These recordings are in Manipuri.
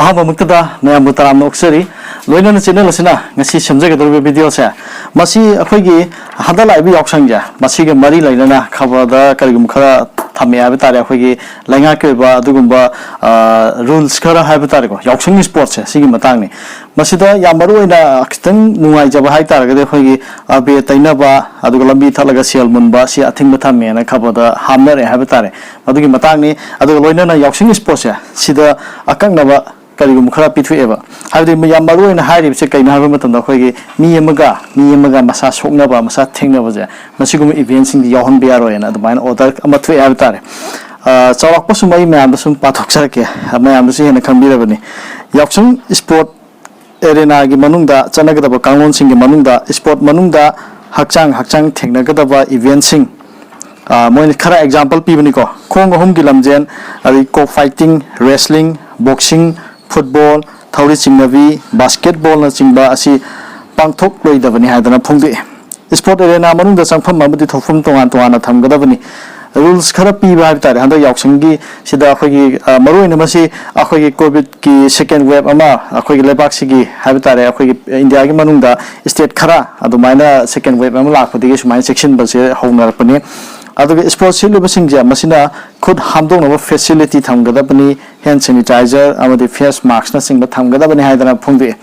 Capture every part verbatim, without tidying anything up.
ꯑꯍꯥꯟꯕꯃꯛꯇꯗ ꯃꯌꯥꯝꯕꯨ ꯇꯔꯥꯝꯅ ꯑꯣꯛꯆꯔꯤ꯫ ꯂꯣꯏꯅꯅ ꯆꯦꯟꯅꯦꯜ ꯑꯁꯤꯅ ꯉꯁꯤ ꯁꯦꯝꯖꯒꯗꯧꯔꯤꯕ ꯚꯤꯗꯤꯑꯣꯁꯦ, ꯃꯁꯤ ꯑꯩꯈꯣꯏꯒꯤ ꯍꯟꯗꯛ ꯂꯥꯛꯏꯕ ꯌꯥꯎꯁꯪꯁꯦ, ꯃꯁꯤꯒ ꯃꯔꯤ ꯂꯩꯅꯅ ꯈꯕꯔꯗ ꯀꯔꯤꯒꯨꯝꯕ ꯈꯔ ꯊꯝꯃꯦ ꯍꯥꯏꯕ ꯇꯥꯔꯦ, ꯑꯩꯈꯣꯏꯒꯤ ꯂꯩꯉꯥꯛꯀꯤ ꯑꯣꯏꯕ ꯑꯗꯨꯒꯨꯝꯕ ꯔꯨꯜꯁ ꯈꯔ ꯍꯥꯏꯕ ꯇꯥꯔꯦꯀꯣ, ꯌꯥꯎꯁꯪꯒꯤ ꯁ꯭ꯄꯣꯔꯠꯁꯦ ꯁꯤꯒꯤ ꯃꯇꯥꯡꯅꯤ꯫ ꯃꯁꯤꯗ ꯌꯥꯝ ꯃꯔꯨ ꯑꯣꯏꯅ ꯈꯤꯇꯪ ꯅꯨꯡꯉꯥꯏꯖꯕ ꯍꯥꯏ ꯇꯥꯔꯒꯗꯤ, ꯑꯩꯈꯣꯏꯒꯤ ꯑꯕꯦꯔ ꯇꯩꯅꯕ ꯑꯗꯨꯒ ꯂꯝꯕꯤ ꯊꯠꯂꯒ ꯁꯦꯜ ꯃꯨꯟꯕ ꯁꯤ ꯑꯊꯤꯡꯕ ꯊꯝꯃꯦꯅ ꯈꯕꯔꯗ ꯍꯥꯞꯅꯔꯦ ꯍꯥꯏꯕ ꯇꯥꯔꯦ꯫ ꯃꯗꯨꯒꯤ ꯃꯇꯥꯡꯅꯤ꯫ ꯑꯗꯨꯒ ꯂꯣꯏꯅꯅ ꯌꯥꯎꯁꯪꯒꯤ ꯁ꯭ꯄꯣꯔꯠꯁꯦ ꯁꯤꯗ ꯑꯀꯛꯅꯕ ꯀꯔꯤꯒꯨꯝꯕ ꯈꯔ ꯄꯤꯊꯣꯛꯑꯦꯕ꯫ ꯍꯥꯏꯕꯗꯤ ꯌꯥꯝ ꯃꯔꯨ ꯑꯣꯏꯅ ꯍꯥꯏꯔꯤꯕꯁꯦ ꯀꯩꯅꯣ ꯍꯥꯏꯕ ꯃꯇꯝꯗ, ꯑꯩꯈꯣꯏꯒꯤ ꯃꯤ ꯑꯃꯒ ꯃꯤ ꯑꯃꯒ ꯃꯁꯥ ꯁꯣꯛꯅꯕ, ꯃꯁꯥ ꯊꯦꯡꯅꯕꯁꯦ, ꯃꯁꯤꯒꯨꯝꯕ ꯏꯚꯦꯟꯁꯤꯡꯗꯤ ꯌꯥꯎꯍꯟꯕ ꯌꯥꯔꯣꯏꯅ ꯑꯗꯨꯃꯥꯏꯅ ꯑꯣꯔꯗꯔ ꯑꯃ ꯊꯣꯛꯑꯦ ꯍꯥꯏꯕ ꯇꯥꯔꯦ꯫ ꯑ, ꯆꯥꯎꯔꯥꯛꯄ ꯁꯨꯝ ꯑꯩ ꯃꯌꯥꯝꯗ ꯁꯨꯝ ꯄꯥꯊꯣꯛꯆꯔꯛꯀꯦ, ꯃꯌꯥꯝꯗꯁꯨ ꯍꯦꯟꯅ ꯈꯪꯕꯤꯔꯕꯅꯤ꯫ ꯌꯥꯎꯁꯪ ꯁ꯭ꯄꯣꯔꯠ ꯑꯦꯔꯦꯅꯥꯒꯤ ꯃꯅꯨꯡꯗ ꯆꯠꯅꯒꯗꯕ ꯀꯥꯡꯂꯣꯟꯁꯤꯡꯒꯤ ꯃꯅꯨꯡꯗ, ꯁ꯭ꯄꯣꯔꯠ ꯃꯅꯨꯡꯗ ꯍꯛꯆꯥꯡ ꯍꯛꯆꯥꯡ ꯊꯦꯡꯅꯒꯗꯕ ꯏꯚꯦꯟꯁꯤꯡ, ꯑ, ꯃꯣꯏꯅ ꯈꯔ ꯑꯦꯛꯖꯥꯝꯄꯜ ꯄꯤꯕꯅꯤꯀꯣ, ꯈꯣꯡ ꯑꯍꯨꯝꯒꯤ ꯂꯝꯖꯦꯟ, ꯑꯗꯩ ꯀꯣꯛ ꯐꯥꯏꯇꯤꯡ, ꯔꯦꯁꯂꯤꯡ, ꯕꯣꯛꯁꯤꯡ, ꯐꯨꯠꯕꯣꯜ, ꯊꯧꯔꯤ ꯆꯤꯡꯅꯕꯤ, ꯕꯥꯁꯀꯦꯠꯕꯣꯜꯅꯆꯤꯡꯕ ꯑꯁꯤ ꯄꯥꯡꯊꯣꯛꯂꯣꯏꯗꯕꯅꯤ ꯍꯥꯏꯗꯅ ꯐꯣꯡꯗꯣꯛꯏ꯫ ꯁ꯭ꯄꯣꯔꯠ ꯑꯦꯔꯦꯅꯥ ꯃꯅꯨꯡꯗ ꯆꯪꯐꯝ ꯑꯃꯗꯤ ꯊꯣꯛꯐꯝ ꯇꯣꯉꯥꯟ ꯇꯣꯉꯥꯟꯅ ꯊꯝꯒꯗꯕꯅꯤ꯫ ꯔꯨꯜꯁ ꯈꯔ ꯄꯤꯕ ꯍꯥꯏꯕ ꯇꯥꯔꯦ, ꯍꯟꯗꯛ ꯌꯥꯎꯁꯪꯒꯤ ꯁꯤꯗ ꯑꯩꯈꯣꯏꯒꯤ, ꯑ, ꯃꯔꯨꯑꯣꯏꯅ ꯃꯁꯤ ꯑꯩꯈꯣꯏꯒꯤ ꯀꯣꯚꯤꯗꯀꯤ ꯁꯦꯀꯦꯟ ꯋꯦꯕ ꯑꯃ ꯑꯩꯈꯣꯏꯒꯤ ꯂꯩꯕꯥꯛꯁꯤꯒꯤ ꯍꯥꯏꯕ ꯇꯥꯔꯦ, ꯑꯩꯈꯣꯏꯒꯤ ꯏꯟꯗꯤꯌꯥꯒꯤ ꯃꯅꯨꯡꯗ ꯁ꯭ꯇꯦꯠ ꯈꯔ ꯑꯗꯨꯃꯥꯏꯅ ꯁꯦꯀꯦꯟ ꯋꯦꯕ ꯑꯃ ꯂꯥꯛꯄꯗꯒꯤ ꯁꯨꯃꯥꯏꯅ ꯆꯦꯛꯁꯤꯟꯕꯁꯦ ꯍꯧꯅꯔꯛꯄꯅꯤ꯫ ꯑꯗꯨꯒ ꯁ꯭ꯄꯣꯔꯠ ꯁꯤꯠꯂꯤꯕꯁꯤꯡꯁꯦ ꯃꯁꯤꯅ ꯈꯨꯠ ꯍꯥꯝꯗꯣꯛꯅꯕ ꯐꯦꯁꯤꯂꯤꯇꯤ ꯊꯝꯒꯗꯕꯅꯤ, ꯍꯦꯟ ꯁꯦꯅꯤꯇꯥꯏꯖꯔ ꯑꯃꯗꯤ ꯐꯦꯁ ꯃꯥꯛꯁꯅꯆꯤꯡꯕ ꯊꯝꯒꯗꯕꯅꯤ ꯍꯥꯏꯗꯅ ꯐꯣꯡꯗꯣꯛꯑꯦ꯫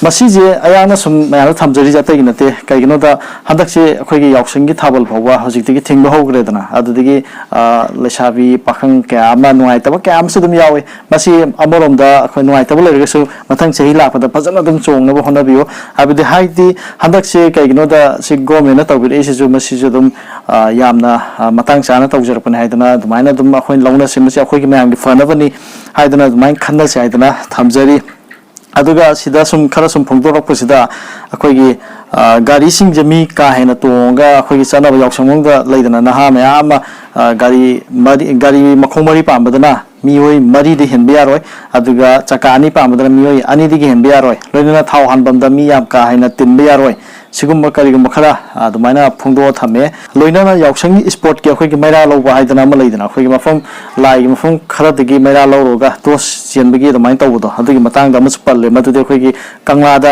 ꯃꯁꯤꯁꯦ ꯑꯩꯍꯥꯛꯅ ꯁꯨꯝ ꯃꯌꯥꯝꯗ ꯊꯝꯖꯔꯤꯁꯦ ꯑꯇꯩꯒꯤ ꯅꯠꯇꯦ꯫ ꯀꯩꯒꯤꯅꯣꯗ ꯍꯟꯗꯛꯁꯦ ꯑꯩꯈꯣꯏꯒꯤ ꯌꯥꯎꯁꯪꯒꯤ ꯊꯥꯕꯜ ꯐꯥꯎꯕ ꯍꯧꯖꯤꯛꯇꯒꯤ ꯊꯤꯡꯕ ꯍꯧꯈ꯭ꯔꯦꯗꯅ, ꯑꯗꯨꯗꯒꯤ, ꯑ, ꯂꯩꯁꯥꯕꯤ ꯄꯥꯈꯪ ꯀꯌꯥ ꯑꯃ ꯅꯨꯡꯉꯥꯏꯇꯕ ꯀꯌꯥ ꯑꯃꯁꯨ ꯑꯗꯨꯝ ꯌꯥꯎꯋꯤ꯫ ꯃꯁꯤ ꯑꯃꯔꯣꯝꯗ ꯑꯩꯈꯣꯏ ꯅꯨꯡꯉꯥꯏꯇꯕ ꯂꯩꯔꯒꯁꯨ ꯃꯊꯪ ꯆꯍꯤ ꯂꯥꯛꯄꯗ ꯐꯖꯅ ꯑꯗꯨꯝ ꯆꯣꯡꯅꯕ ꯍꯣꯠꯅꯕꯤꯌꯨ꯫ ꯍꯥꯏꯕꯗꯤ, ꯍꯥꯏꯗꯤ ꯍꯟꯗꯛꯁꯦ ꯀꯩꯒꯤꯅꯣꯗ ꯁꯤ ꯒꯣꯔꯃꯦꯟꯅ ꯇꯧꯕꯤꯔꯛꯏꯁꯤꯁꯨ ꯃꯁꯤꯁꯨ ꯑꯗꯨꯝ, ꯑ, ꯌꯥꯝꯅ, ꯑ, ꯃꯇꯥꯡ ꯆꯥꯅ ꯇꯧꯖꯔꯛꯄꯅꯤ ꯍꯥꯏꯗꯅ ꯑꯗꯨꯃꯥꯏꯅ ꯑꯗꯨꯝ ꯑꯩꯈꯣꯏꯅ ꯂꯧꯅꯁꯤ, ꯃꯁꯤ ꯑꯩꯈꯣꯏꯒꯤ ꯃꯌꯥꯝꯒꯤ ꯐꯅꯕꯅꯤ ꯍꯥꯏꯗꯅ ꯑꯗꯨꯃꯥꯏꯅ ꯈꯟꯅꯁꯤ ꯍꯥꯏꯗꯅ ꯊꯝꯖꯔꯤ꯫ ꯑꯗꯨꯒ ꯁꯤꯗ ꯁꯨꯝ ꯈꯔ ꯁꯨꯝ ꯐꯣꯡꯗꯣꯔꯛꯄꯁꯤꯗ ꯑꯩꯈꯣꯏꯒꯤ, ꯑ, ꯒꯥꯔꯤꯁꯤꯡꯁꯦ ꯃꯤ ꯀꯥ ꯍꯦꯟꯅ ꯇꯣꯡꯉꯒ ꯑꯩꯈꯣꯏꯒꯤ ꯆꯠꯅꯕ ꯌꯥꯎꯁꯪ ꯃꯅꯨꯡꯗ ꯂꯩꯗꯅ ꯅꯍꯥ ꯃꯌꯥꯝ ꯑꯃ, ꯑ, ꯒꯥꯔꯤ ꯃꯔꯤ, ꯒꯥꯔꯤ ꯃꯈꯣꯡ ꯃꯔꯤ ꯄꯥꯟꯕꯗꯅ ꯃꯤꯑꯣꯏ ꯃꯔꯤꯗꯤ ꯍꯦꯟꯕ ꯌꯥꯔꯣꯏ, ꯑꯗꯨꯒ ꯆꯀꯥ ꯑꯅꯤ ꯄꯥꯟꯕꯗꯅ ꯃꯤꯑꯣꯏ ꯑꯅꯤꯗꯒꯤ ꯍꯦꯟꯕ ꯌꯥꯔꯣꯏ, ꯂꯣꯏꯅꯅ ꯊꯥꯎ ꯍꯥꯟꯐꯝꯗ ꯃꯤ ꯌꯥꯝ ꯀꯥ ꯍꯦꯟꯅ ꯇꯤꯟꯕ ꯌꯥꯔꯣꯏ꯫ ꯁꯤꯒꯨꯝꯕ ꯀꯔꯤꯒꯨꯝꯕ ꯈꯔ ꯑꯗꯨꯃꯥꯏꯅ ꯐꯣꯡꯗꯣꯛꯑ ꯊꯝꯃꯦ꯫ ꯂꯣꯏꯅꯅ ꯌꯥꯎꯁꯪꯒꯤ ꯏꯁꯄꯣꯔꯠꯀꯤ ꯑꯩꯈꯣꯏꯒꯤ ꯃꯩꯔꯥ ꯂꯧꯕ ꯍꯥꯏꯗꯅ ꯑꯃ ꯂꯩꯗꯅ, ꯑꯩꯈꯣꯏꯒꯤ ꯃꯐꯝ, ꯂꯥꯏꯒꯤ ꯃꯐꯝ ꯈꯔꯗꯒꯤ ꯃꯩꯔꯥ ꯂꯧꯔꯒ ꯇꯣꯁ ꯆꯦꯟꯕꯒꯤ ꯑꯗꯨꯃꯥꯏꯅ ꯇꯧꯕꯗꯣ, ꯑꯗꯨꯒꯤ ꯃꯇꯥꯡꯗ ꯑꯃꯁꯨ ꯄꯜꯂꯦ꯫ ꯃꯗꯨꯗꯤ ꯑꯩꯈꯣꯏꯒꯤ ꯀꯪꯂꯥꯗ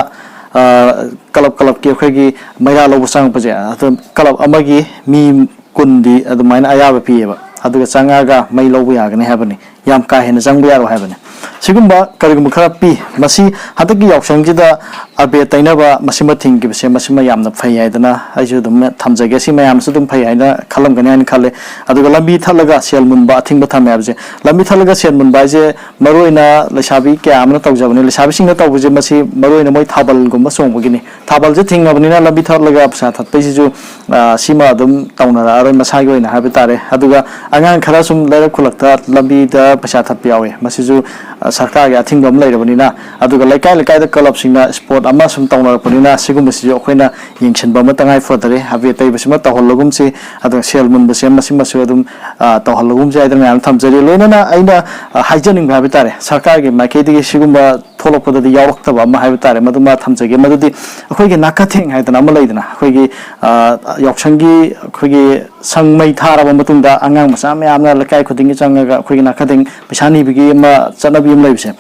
ꯀꯂꯕ ꯀꯂꯕꯀꯤ ꯑꯩꯈꯣꯏꯒꯤ ꯃꯩꯔꯥ ꯂꯧꯕ ꯆꯪꯉꯛꯄꯁꯦ, ꯑꯗꯨ ꯀꯂꯕ ꯑꯃꯒꯤ ꯃꯤ ꯀꯨꯟꯗꯤ ꯑꯗꯨꯃꯥꯏꯅ ꯑꯌꯥꯕ ꯄꯤꯌꯦꯕ꯫ ꯑꯗꯨꯒ ꯆꯪꯉꯛꯑꯒ ꯃꯩ ꯂꯧꯕ ꯌꯥꯒꯅꯤ ꯍꯥꯏꯕꯅꯤ, ꯌꯥꯝ ꯀꯥ ꯍꯦꯟꯅ ꯆꯪꯕ ꯌꯥꯔꯣꯏ ꯍꯥꯏꯕꯅꯤ꯫ ꯁꯤꯒꯨꯝꯕ ꯀꯔꯤꯒꯨꯝꯕ ꯈꯔ ꯄꯤ꯫ ꯃꯁꯤ ꯍꯟꯗꯛꯀꯤ ꯌꯥꯎꯁꯪꯁꯤꯗ ꯑꯕꯦꯔ ꯇꯩꯅꯕ ꯃꯁꯤꯃ ꯊꯤꯡꯈꯤꯕꯁꯦ, ꯃꯁꯤꯃ ꯌꯥꯝꯅ ꯐꯩ ꯍꯥꯏꯗꯅ ꯑꯩꯁꯨ ꯑꯗꯨꯝ ꯊꯝꯖꯒꯦ꯫ ꯁꯤ ꯃꯌꯥꯝꯁꯨ ꯑꯗꯨꯝ ꯐꯩ ꯍꯥꯏꯅ ꯈꯜꯂꯝꯒꯅꯤ ꯍꯥꯏꯅ ꯈꯜꯂꯦ꯫ ꯑꯗꯨꯒ ꯂꯝꯕꯤ ꯊꯠꯂꯒ ꯁꯦꯜ ꯃꯨꯟꯕ ꯑꯊꯤꯡꯕ ꯊꯝꯃꯦ ꯍꯥꯏꯕꯁꯦ, ꯂꯝꯕꯤ ꯊꯠꯂꯒ ꯁꯦꯜ ꯃꯨꯟꯕ ꯍꯥꯏꯁꯦ ꯃꯔꯨꯑꯣꯏꯅ ꯂꯩꯁꯥꯕꯤ ꯀꯌꯥ ꯑꯃꯅ ꯇꯧꯖꯕꯅꯤ꯫ ꯂꯩꯁꯥꯕꯤꯁꯤꯡꯅ ꯇꯧꯕꯁꯦ ꯃꯁꯤ ꯃꯔꯨꯑꯣꯏꯅ ꯃꯣꯏ ꯊꯥꯕꯜꯒꯨꯝꯕ ꯆꯣꯡꯕꯒꯤꯅꯤ꯫ ꯊꯥꯕꯜꯁꯦ ꯊꯤꯡꯉꯕꯅꯤꯅ ꯂꯝꯕꯤ ꯊꯠꯂꯒ ꯄꯩꯁꯥ ꯊꯠꯄꯩꯁꯤꯁꯨ, ꯑ, ꯁꯤꯃ ꯑꯗꯨꯝ ꯇꯧꯅꯔꯛꯑꯔꯣꯏ ꯃꯁꯥꯒꯤ ꯑꯣꯏꯅ ꯍꯥꯏꯕ ꯇꯥꯔꯦ꯫ ꯑꯗꯨꯒ ꯑꯉꯥꯡ ꯈꯔ ꯁꯨꯝ ꯂꯩꯔꯛ ꯈꯨꯜꯂꯛꯇ ꯂꯝꯕꯤꯗ ꯄꯩꯁꯥ ꯊꯠꯄ ꯌꯥꯎꯋꯦ꯫ ꯃꯁꯤꯁꯨ, ꯑ, ꯁꯔꯀꯥꯔꯒꯤ ꯑꯊꯤꯡꯕ ꯑꯃ ꯂꯩꯔꯕꯅꯤꯅ, ꯑꯗꯨꯒ ꯂꯩꯀꯥꯏ ꯂꯩꯀꯥꯏꯗ ꯀ꯭ꯂꯕꯁꯤꯡꯅ ꯏꯁꯄꯣꯔꯠ ꯑꯃ ꯁꯨꯝ ꯇꯧꯅꯔꯛꯄꯅꯤꯅ, ꯁꯤꯒꯨꯝꯕꯁꯤꯁꯨ ꯑꯩꯈꯣꯏꯅ ꯌꯦꯡꯁꯤꯟꯕ ꯑꯃ ꯇꯉꯥꯏ ꯐꯗꯔꯦ꯫ ꯑꯕꯦꯔ ꯇꯩꯕꯁꯤꯃ ꯇꯧꯍꯜꯂꯒꯨꯝꯁꯤ, ꯑꯗꯨꯒ ꯁꯦꯜ ꯃꯨꯟꯕꯁꯦ ꯃꯁꯤꯃꯁꯨ ꯑꯗꯨꯝ, ꯑ, ꯇꯧꯍꯜꯂꯒꯨꯝꯁꯤ ꯍꯥꯏꯗꯅ ꯃꯌꯥꯝ ꯊꯝꯖꯔꯤ꯫ ꯂꯣꯏꯅꯅ ꯑꯩꯅ, ꯑ, ꯍꯥꯏꯖꯅꯤꯡꯕ ꯍꯥꯏꯕ ꯇꯥꯔꯦ, ꯁꯔꯀꯥꯔꯒꯤ ꯃꯥꯏꯀꯩꯗꯒꯤ ꯁꯤꯒꯨꯝꯕ ꯊꯣꯛꯂꯛꯄꯗꯗꯤ ꯌꯥꯎꯔꯛꯇꯕ ꯑꯃ ꯍꯥꯏꯕ ꯇꯥꯔꯦ, ꯃꯗꯨꯃ ꯊꯝꯖꯒꯦ꯫ ꯃꯗꯨꯗꯤ ꯑꯩꯈꯣꯏꯒꯤ ꯅꯥꯀꯊꯦꯡ ꯍꯥꯏꯗꯅ ꯑꯃ ꯂꯩꯗꯅ, ꯑꯩꯈꯣꯏꯒꯤ, ꯑ, ꯌꯥꯎꯁꯪꯒꯤ ꯑꯩꯈꯣꯏꯒꯤ ꯁꯪ ꯃꯩ ꯊꯥꯔꯕ ꯃꯇꯨꯡꯗ ꯑꯉꯥꯡ ꯃꯆꯥ ꯃꯌꯥꯝꯅ ꯂꯩꯀꯥꯏ ꯈꯨꯗꯤꯡꯒꯤ ꯆꯪꯉꯒ ꯑꯩꯈꯣꯏꯒꯤ ꯅꯥꯀꯊꯦꯡ ꯄꯩꯁꯥ ꯅꯤꯕꯒꯤ ꯑꯃ ꯆꯠꯅꯕꯤ ꯑꯃ ꯂꯩꯕꯁꯦ,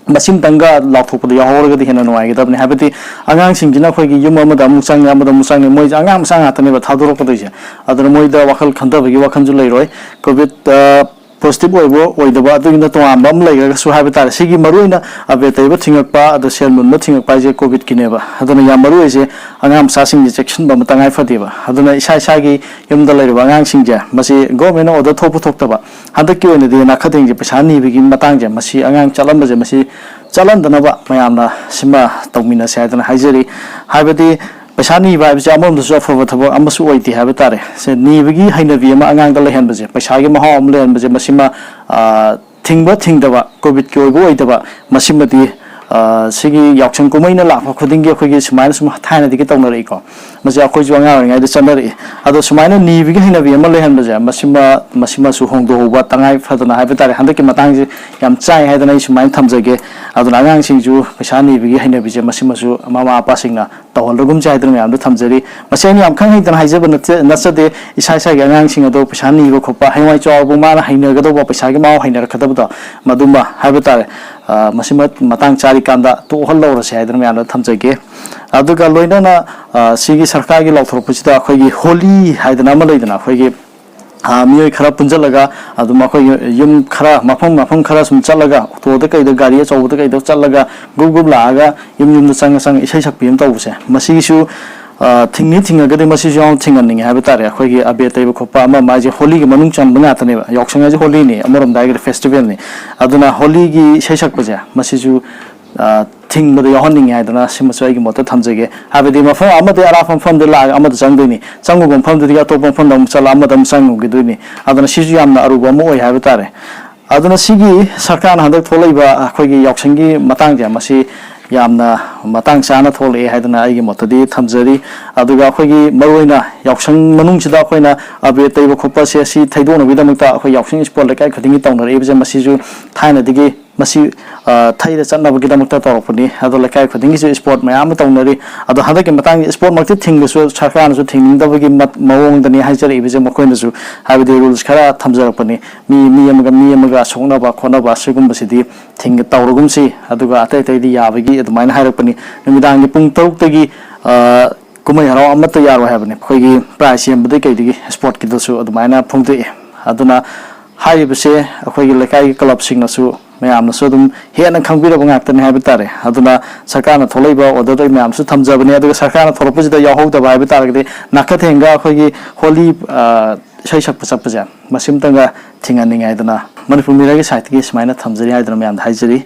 ꯃꯁꯤꯝꯇꯪꯒ ꯂꯥꯎꯊꯣꯛꯄꯗ ꯌꯥꯎꯍꯧꯔꯒꯗꯤ ꯍꯦꯟꯅ ꯅꯨꯡꯉꯥꯏꯒꯗꯕꯅꯤ꯫ ꯍꯥꯏꯕꯗꯤ ꯑꯉꯥꯡꯁꯤꯡꯁꯤꯅ ꯑꯩꯈꯣꯏꯒꯤ ꯌꯨꯝ ꯑꯃꯗ ꯑꯃꯨꯛ ꯆꯪꯉꯦ, ꯑꯃꯗ ꯑꯃꯨꯛ ꯆꯪꯉꯦ, ꯃꯣꯏꯁꯦ ꯑꯉꯥꯡ ꯃꯆꯥ ꯉꯥꯛꯇꯅꯦꯕ ꯊꯥꯗꯣꯔꯛꯀꯗꯣꯏꯁꯦ꯫ ꯑꯗꯨꯅ ꯃꯣꯏꯗ ꯋꯥꯈꯜ ꯈꯟꯊꯕꯒꯤ ꯋꯥꯈꯜꯁꯨ ꯂꯩꯔꯣꯏ꯫ ꯀꯣꯚꯤꯗ, ꯑ, ꯄꯣꯖꯤꯇꯤꯚ ꯑꯣꯏꯕ ꯑꯣꯏꯗꯕ ꯑꯗꯨꯒꯤꯅ ꯇꯣꯉꯥꯟꯕ ꯑꯃ ꯂꯩꯈ꯭ꯔꯒꯁꯨ ꯍꯥꯏꯕ ꯇꯥꯔꯦ, ꯁꯤꯒꯤ ꯃꯔꯨꯑꯣꯏꯅ ꯑꯕꯦꯔ ꯇꯩꯕ ꯊꯤꯡꯉꯛꯄ, ꯑꯗꯣ ꯁꯦꯜ ꯃꯨꯟꯕ ꯊꯤꯡꯉꯛꯄ ꯍꯥꯏꯁꯦ ꯀꯣꯚꯤꯗꯀꯤꯅꯦꯕ꯫ ꯑꯗꯨꯅ ꯌꯥꯝ ꯃꯔꯨ ꯑꯣꯏꯁꯦ ꯑꯉꯥꯡ ꯃꯆꯥꯁꯤꯡꯁꯦ ꯆꯦꯛꯁꯤꯟꯕ ꯑꯃ ꯇꯉꯥꯏ ꯐꯗꯦꯕ꯫ ꯑꯗꯨꯅ ꯏꯁꯥ ꯏꯁꯥꯒꯤ ꯌꯨꯝꯗ ꯂꯩꯔꯤꯕ ꯑꯉꯥꯡꯁꯤꯡꯁꯦ, ꯃꯁꯤ ꯒꯣꯔꯃꯦꯟꯅ ꯑꯣꯔꯗꯔ ꯊꯣꯛꯄ ꯊꯣꯛꯇꯕ, ꯍꯟꯗꯛꯀꯤ ꯑꯣꯏꯅꯗꯤ ꯅꯥꯀꯊꯦꯡꯁꯦ ꯄꯩꯁꯥ ꯅꯤꯕꯒꯤ ꯃꯇꯥꯡꯁꯦ, ꯃꯁꯤ ꯑꯉꯥꯡ ꯆꯠꯂꯝꯕꯁꯦ ꯃꯁꯤ ꯆꯠꯍꯟꯗꯅꯕ ꯃꯌꯥꯝꯅ ꯁꯤꯃ ꯇꯧꯃꯤꯟꯅꯁꯦ ꯍꯥꯏꯗꯅ ꯍꯥꯏꯖꯔꯤ꯫ ꯍꯥꯏꯕꯗꯤ ꯄꯩꯁꯥ ꯅꯤꯕ ꯍꯥꯏꯕꯁꯦ ꯑꯃꯔꯣꯝꯗꯁꯨ ꯑꯐꯕ ꯊꯕꯛ ꯑꯃꯁꯨ ꯑꯣꯏꯗꯦ ꯍꯥꯏꯕ ꯇꯥꯔꯦ꯫ ꯁꯦ, ꯅꯤꯕꯒꯤ ꯍꯩꯅꯕꯤ ꯑꯃ ꯑꯉꯥꯡꯗ ꯂꯩꯍꯟꯕꯁꯦ, ꯄꯩꯁꯥꯒꯤ ꯃꯍꯥꯎ ꯑꯃ ꯂꯩꯍꯟꯕꯁꯦ, ꯃꯁꯤꯃ, ꯑ, ꯊꯤꯡꯕ ꯊꯤꯡꯗꯕ, ꯀꯣꯚꯤꯗꯀꯤ ꯑꯣꯏꯕ ꯑꯣꯏꯗꯕ, ꯃꯁꯤꯃꯗꯤ, ꯑ, ꯁꯤꯒꯤ ꯌꯥꯎꯁꯪ ꯀꯨꯝꯍꯩꯅ ꯂꯥꯛꯄ ꯈꯨꯗꯤꯡꯒꯤ ꯑꯩꯈꯣꯏꯒꯤ ꯁꯨꯃꯥꯏꯅ ꯁꯨꯝ ꯊꯥꯏꯅꯗꯒꯤ ꯇꯧꯅꯔꯛꯏꯀꯣ꯫ ꯃꯁꯤ ꯑꯩꯈꯣꯏꯁꯨ ꯑꯉꯥꯡ ꯑꯣꯏꯔꯤꯉꯩꯗ ꯆꯠꯅꯔꯛꯏ꯫ ꯑꯗꯣ ꯁꯨꯃꯥꯏꯅ ꯅꯤꯕꯒꯤ ꯍꯩꯅꯕꯤ ꯑꯃ ꯂꯩꯍꯟꯕꯁꯦ, ꯃꯁꯤꯃ, ꯃꯁꯤꯃꯁꯨ ꯍꯣꯡꯗꯣꯛꯍꯧꯕ ꯇꯉꯥꯏ ꯐꯗꯅ ꯍꯥꯏꯕ ꯇꯥꯔꯦ꯫ ꯍꯟꯗꯛꯀꯤ ꯃꯇꯥꯡꯁꯦ ꯌꯥꯝ ꯆꯥꯏ ꯍꯥꯏꯗꯅ ꯑꯩ ꯁꯨꯃꯥꯏꯅ ꯊꯝꯖꯒꯦ꯫ ꯑꯗꯨꯅ ꯑꯉꯥꯡꯁꯤꯡꯁꯨ ꯄꯩꯁꯥ ꯅꯤꯕꯒꯤ ꯍꯩꯅꯕꯤꯁꯦ ꯃꯁꯤꯃꯁꯨ ꯃꯃꯥ ꯃꯄꯥꯁꯤꯡꯅ ꯇꯧꯍꯜꯂꯒꯨꯝꯁꯦ ꯍꯥꯏꯗꯅ ꯃꯌꯥꯝꯗ ꯊꯝꯖꯔꯤ꯫ ꯃꯁꯤ ꯑꯩꯅ ꯌꯥꯝ ꯈꯪ ꯍꯩꯗꯅ ꯍꯥꯏꯖꯕ ꯅꯠꯆ-, ꯅꯠꯆꯗꯦ꯫ ꯏꯁꯥ ꯏꯁꯥꯒꯤ ꯑꯉꯥꯡꯁꯤꯡ ꯑꯗꯣ ꯄꯩꯁꯥ ꯅꯤꯕ ꯈꯣꯠꯄ, ꯍꯌꯦꯡꯋꯥꯏ ꯆꯥꯎꯔꯕ ꯃꯥꯅ ꯍꯩꯅꯒꯗꯧꯕ, ꯄꯩꯁꯥꯒꯤ ꯃꯍꯥꯎ ꯍꯩꯅꯔꯛꯀꯗꯕꯗꯣ, ꯃꯗꯨꯃ ꯍꯥꯏꯕ ꯇꯥꯔꯦ꯫ ꯑ, ꯃꯁꯤꯃ ꯃꯇꯥꯡ ꯆꯥꯔꯤꯀꯥꯟꯗ ꯇꯣꯛꯍꯜꯂꯧꯔꯁꯦ ꯍꯥꯏꯗꯅ ꯃꯌꯥꯝꯗ ꯊꯝꯖꯒꯦ꯫ ꯑꯗꯨꯒ ꯂꯣꯏꯅꯅ, ꯑ, ꯁꯤꯒꯤ ꯁꯔꯀꯥꯔꯒꯤ ꯂꯥꯎꯊꯣꯔꯛꯄꯁꯤꯗ ꯑꯩꯈꯣꯏꯒꯤ ꯍꯣꯂꯤ ꯍꯥꯏꯗꯅ ꯑꯃ ꯂꯩꯗꯅ, ꯑꯩꯈꯣꯏꯒꯤ, ꯑ, ꯃꯤꯑꯣꯏ ꯈꯔ ꯄꯨꯟꯁꯤꯜꯂꯒ ꯑꯗꯨꯝ ꯑꯩꯈꯣꯏꯒꯤ ꯌꯨꯝ ꯈꯔ, ꯃꯐꯝ, ꯃꯐꯝ ꯈꯔ ꯁꯨꯝ ꯆꯠꯂꯒ, ꯑꯣꯇꯣꯗ ꯀꯩꯗ, ꯒꯥꯔꯤ ꯑꯆꯧꯕꯗ ꯀꯩꯗ ꯆꯠꯂꯒ ꯒ꯭ꯔꯨꯞ ꯒ꯭ꯔꯨꯞ ꯂꯥꯛꯑꯒ ꯌꯨꯝ ꯌꯨꯝꯗ ꯆꯪꯉ ꯆꯪꯉ ꯏꯁꯩ ꯁꯛꯄꯤ ꯑꯃ ꯇꯧꯕꯁꯦ, ꯃꯁꯤꯒꯤꯁꯨ, ꯑ, ꯊꯤꯡꯅꯤ ꯊꯤꯡꯉꯒꯗꯤ ꯃꯁꯤꯁꯨ ꯌꯥꯎꯅ ꯊꯤꯡꯍꯟꯅꯤꯡꯉꯦ ꯍꯥꯏꯕ ꯇꯥꯔꯦ꯫ ꯑꯩꯈꯣꯏꯒꯤ ꯑꯕꯦꯔ ꯇꯩꯕ ꯈꯣꯠꯄ ꯑꯃ ꯑꯃ ꯍꯥꯏꯁꯦ ꯍꯣꯂꯤꯒꯤ ꯃꯅꯨꯡ ꯆꯟꯕ ꯉꯥꯛꯇꯅꯦꯕ꯫ ꯌꯥꯎꯁꯪ ꯍꯥꯏꯁꯦ ꯍꯣꯂꯤꯅꯤ, ꯑꯃꯔꯣꯝꯗ ꯍꯥꯏꯔꯒꯗꯤ ꯐꯦꯁꯇꯤꯚꯦꯜꯅꯤ꯫ ꯑꯗꯨꯅ ꯍꯣꯂꯤꯒꯤ ꯏꯁꯩ ꯁꯛꯄꯁꯦ ꯃꯁꯤꯁꯨ, ꯑ, ꯊꯤꯡꯕꯗ ꯌꯥꯎꯍꯟꯅꯤꯡꯉꯦ ꯍꯥꯏꯗꯅ ꯁꯤꯃꯁꯨ ꯑꯩꯒꯤ ꯃꯣꯠꯇ ꯊꯝꯖꯒꯦ꯫ ꯍꯥꯏꯕꯗꯤ ꯃꯐꯝ ꯑꯃꯗꯒꯤ ꯑꯔꯥꯞꯄ ꯃꯐꯝꯗ ꯂꯥꯛꯑꯒ ꯑꯃꯗ ꯆꯪꯗꯣꯏꯅꯤ, ꯆꯪꯉꯨꯕ ꯃꯐꯝꯗꯨꯗꯒꯤ ꯑꯇꯣꯞꯄ ꯃꯐꯝꯗ ꯑꯃꯨꯛ ꯆꯠꯂ ꯑꯃꯗ ꯑꯃꯨꯛ ꯆꯪꯉꯨꯈꯤꯗꯣꯏꯅꯤ꯫ ꯑꯗꯨꯅ ꯁꯤꯁꯨ ꯌꯥꯝꯅ ꯑꯔꯨꯕ ꯑꯃ ꯑꯣꯏ ꯍꯥꯏꯕ ꯇꯥꯔꯦ꯫ ꯑꯗꯨꯅ ꯁꯤꯒꯤ ꯁꯔꯀꯥꯔꯅ ꯍꯟꯗꯛ ꯊꯣꯛꯂꯛꯏꯕ ꯑꯩꯈꯣꯏꯒꯤ ꯌꯥꯎꯁꯪꯒꯤ ꯃꯇꯥꯡꯁꯦ, ꯃꯁꯤ ꯌꯥꯝꯅ ꯃꯇꯥꯡ ꯆꯥꯅ ꯊꯣꯛꯂꯛꯑꯦ ꯍꯥꯏꯗꯅ ꯑꯩꯒꯤ ꯃꯣꯠꯇꯗꯤ ꯊꯝꯖꯔꯤ꯫ ꯑꯗꯨꯒ ꯑꯩꯈꯣꯏꯒꯤ ꯃꯔꯨꯑꯣꯏꯅ ꯌꯥꯎꯁꯪ ꯃꯅꯨꯡꯁꯤꯗ ꯑꯩꯈꯣꯏꯅ ꯑꯕꯦꯔ ꯇꯩꯕ ꯈꯣꯠꯄꯁꯦ, ꯁꯤ ꯊꯩꯗꯣꯛꯅꯕꯒꯤꯗꯃꯛꯇ ꯑꯩꯈꯣꯏ ꯌꯥꯎꯁꯪ ꯏꯁꯄꯣꯔꯠ ꯂꯩꯀꯥꯏ ꯈꯨꯗꯤꯡꯒꯤ ꯇꯧꯅꯔꯛꯏꯕꯁꯦ, ꯃꯁꯤꯁꯨ ꯊꯥꯏꯅꯗꯒꯤ ꯃꯁꯤ, ꯑ, ꯊꯩꯔ ꯆꯠꯅꯕꯒꯤꯗꯃꯛꯇ ꯇꯧꯔꯛꯄꯅꯤ꯫ ꯑꯗꯣ ꯂꯩꯀꯥꯏ ꯈꯨꯗꯤꯡꯒꯤꯁꯨ ꯏꯁꯄꯣꯔꯠ ꯃꯌꯥꯝ ꯑꯃ ꯇꯧꯅꯔꯤ꯫ ꯑꯗꯣ ꯍꯟꯗꯛꯀꯤ ꯃꯇꯥꯡꯒꯤ ꯏꯁꯄꯣꯔꯠꯃꯛꯇꯤ ꯊꯤꯡꯕꯁꯨ ꯁꯔꯀꯥꯔꯅꯁꯨ ꯊꯤꯡꯅꯤꯡꯗꯕꯒꯤ ꯃꯠ-, ꯃꯑꯣꯡꯗꯅꯤ ꯍꯥꯏꯖꯔꯛꯏꯕꯁꯦ ꯃꯈꯣꯏꯅꯁꯨ, ꯍꯥꯏꯕꯗꯤ ꯔꯨꯜꯁ ꯈꯔ ꯊꯝꯖꯔꯛꯄꯅꯤ꯫ ꯃꯤ, ꯃꯤ ꯑꯃꯒ ꯃꯤ ꯑꯃꯒ ꯁꯣꯛꯅꯕ ꯈꯣꯠꯅꯕ ꯑꯁꯤꯒꯨꯝꯕꯁꯤꯗꯤ ꯊꯤꯡ-, ꯇꯧꯔꯒꯨꯝꯁꯤ, ꯑꯗꯨꯒ ꯑꯇꯩ ꯑꯇꯩꯗꯤ ꯌꯥꯕꯒꯤ ꯑꯗꯨꯃꯥꯏꯅ ꯍꯥꯏꯔꯛꯄꯅꯤ꯫ ꯅꯨꯃꯤꯗꯥꯡꯒꯤ ꯄꯨꯡ ꯇꯔꯨꯛꯇꯒꯤ, ꯑ, ꯀꯨꯝꯍꯩ ꯍꯔꯥꯎ ꯑꯃꯠꯇ ꯌꯥꯔꯣꯏ ꯍꯥꯏꯕꯅꯤ꯫ ꯑꯩꯈꯣꯏꯒꯤ ꯄ꯭ꯔꯥꯏꯖ ꯁꯦꯝꯕꯗꯒꯤ ꯀꯩꯗꯒꯤ ꯏꯁꯄꯣꯔꯠꯀꯤꯗꯁꯨ ꯑꯗꯨꯃꯥꯏꯅ ꯐꯣꯡꯗꯣꯛꯑꯦ꯫ ꯑꯗꯨꯅ ꯍꯥꯏꯔꯤꯕꯁꯦ ꯑꯩꯈꯣꯏꯒꯤ ꯂꯩꯀꯥꯏꯒꯤ ꯀ꯭ꯂꯕꯁꯤꯡꯅꯁꯨ, ꯃꯌꯥꯝꯅꯁꯨ ꯑꯗꯨꯝ ꯍꯦꯟꯅ ꯈꯪꯕꯤꯔꯕ ꯉꯥꯛꯇꯅꯤ ꯍꯥꯏꯕ ꯇꯥꯔꯦ꯫ ꯑꯗꯨꯅ ꯁꯔꯀꯥꯔꯅ ꯊꯣꯛꯂꯛꯏꯕ ꯑꯣꯔꯗꯔꯗ ꯑꯩ ꯃꯌꯥꯝꯁꯨ ꯊꯝꯖꯕꯅꯤ꯫ ꯑꯗꯨꯒ ꯁꯔꯀꯥꯔꯅ ꯊꯣꯛꯂꯛꯄꯁꯤꯗ ꯌꯥꯎꯍꯧꯗꯕ ꯍꯥꯏꯕ ꯇꯥꯔꯒꯗꯤ ꯅꯥꯀꯊꯦꯡꯒ ꯑꯩꯈꯣꯏꯒꯤ ꯍꯣꯂꯤ, ꯑ, ꯏꯁꯩ ꯁꯛꯄ ꯆꯠꯄꯁꯦ, ꯃꯁꯤꯝꯇꯪꯒ ꯊꯤꯡꯍꯟꯅꯤꯡꯉꯦ ꯍꯥꯏꯗꯅ ꯃꯅꯤꯄꯨꯔ ꯃꯤꯔꯔꯒꯤ ꯁꯥꯏꯠꯇꯒꯤ ꯁꯨꯃꯥꯏꯅ ꯊꯝꯖꯔꯤ ꯍꯥꯏꯗꯅ ꯃꯌꯥꯝꯗ ꯍꯥꯏꯖꯔꯤ꯫